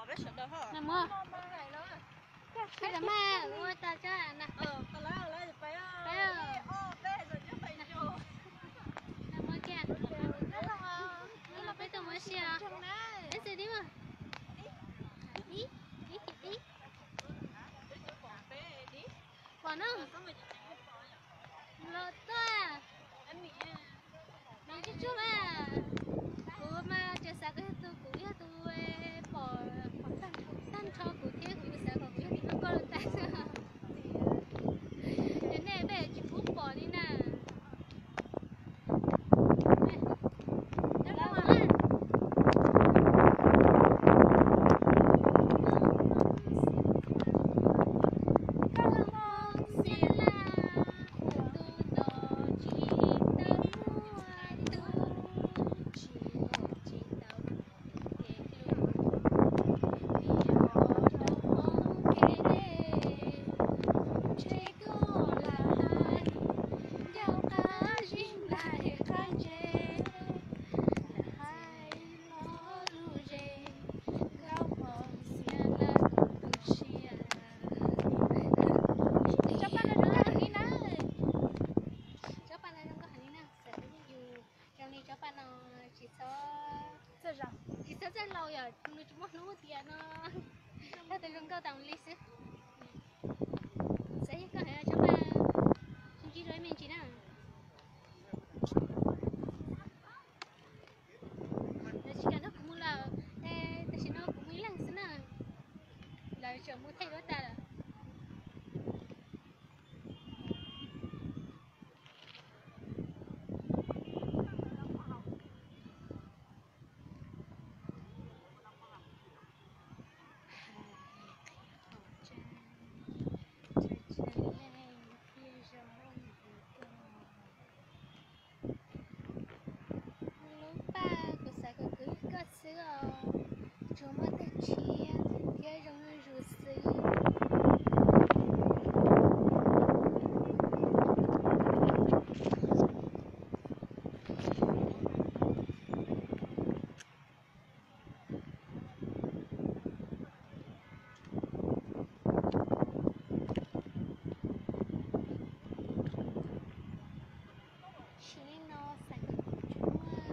Nag hmo, koj rov maj ua tas tso na. Peb, peb tuaj mus ua si os. Peb txiv tib mas. Ib, ib, ib. Pom no. Los tuaj. Nws tsuj tsuag mas. Kuv mas tseem xav kuv yog tus, kuv yog tus pom, pom tag nrho kuv thiab kuv yuav xav kom kuv yog tus zoo nkauj los tas xwb. Ces nej peb tsis pub pom li na. Tsob paj no zoo nkauj heev li na, xav tias yus zoo li tsob paj no tsis txhob, tsis txhob txawj laus yom, nws tsis muaj hnub tias no, txhob tau zoo nkauj tas li xwb. Xav yog koj hais tsob paj, sib ntsib rau ib me ntsis na. Lawv tsis kam nrog kuv mus lawm, es tam sim no kuv mus ib leeg xwb na. Lawv tseem mus thaij duab tas lawm. Lub paj kuv xav kom kuv yog koj xwb os, tsuas muaj tag tshiab thiab zoo zuj zus xwb. Sim neej no xav kom kuv tsuas muaj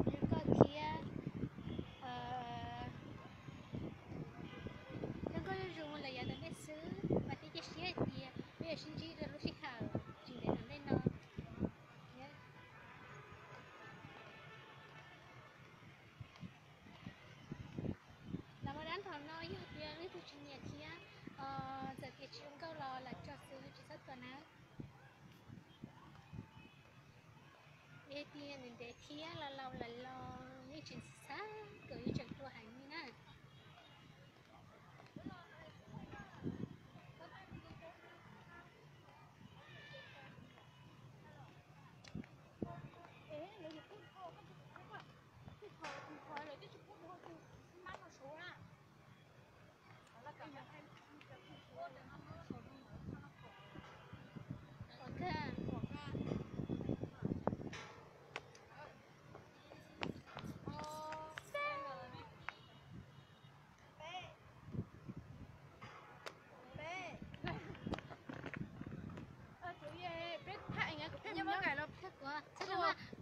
zoo nkauj thiab, zoo nkauj zuj zus mus lawm yav tom ntej xwb, mas thiaj cia siab hais tias peb yuav sib ntsib rau lub sij hawm tsis ntev tom ntej no. Los mus dab nrho no yog tias leej twg tsis nyiam thiab, txawm tias tsis zoo nkauj los lam tso xwb, tsis txhob tua nawb. Yog tias ntev ntev thiab los laus lawm los yeej tsis txhob tua, yeej tseem tua heev li na.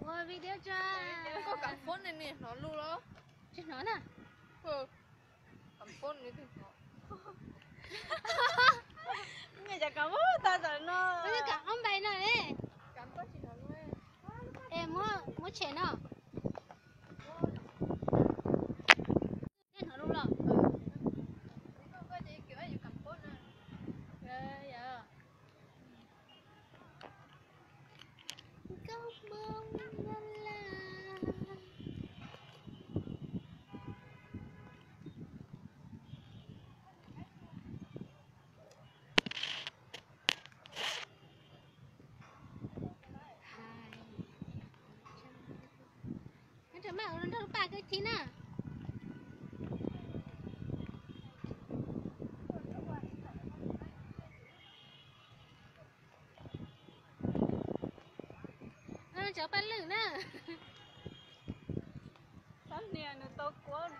Ua video tso. Koj kam fob ne, hnov lus los? Tsis hnov na. Kam fob ne. Nyias cas kam tag tam no. Kam ob npai no ne. Es muab tshem no. Hnov lus los? Nkauj Hmoob Nyab Laj. Nyob rau maj ua nrog lub paj koj thiab na. Cov paj lwm na. Txhob hnia nws tau kuab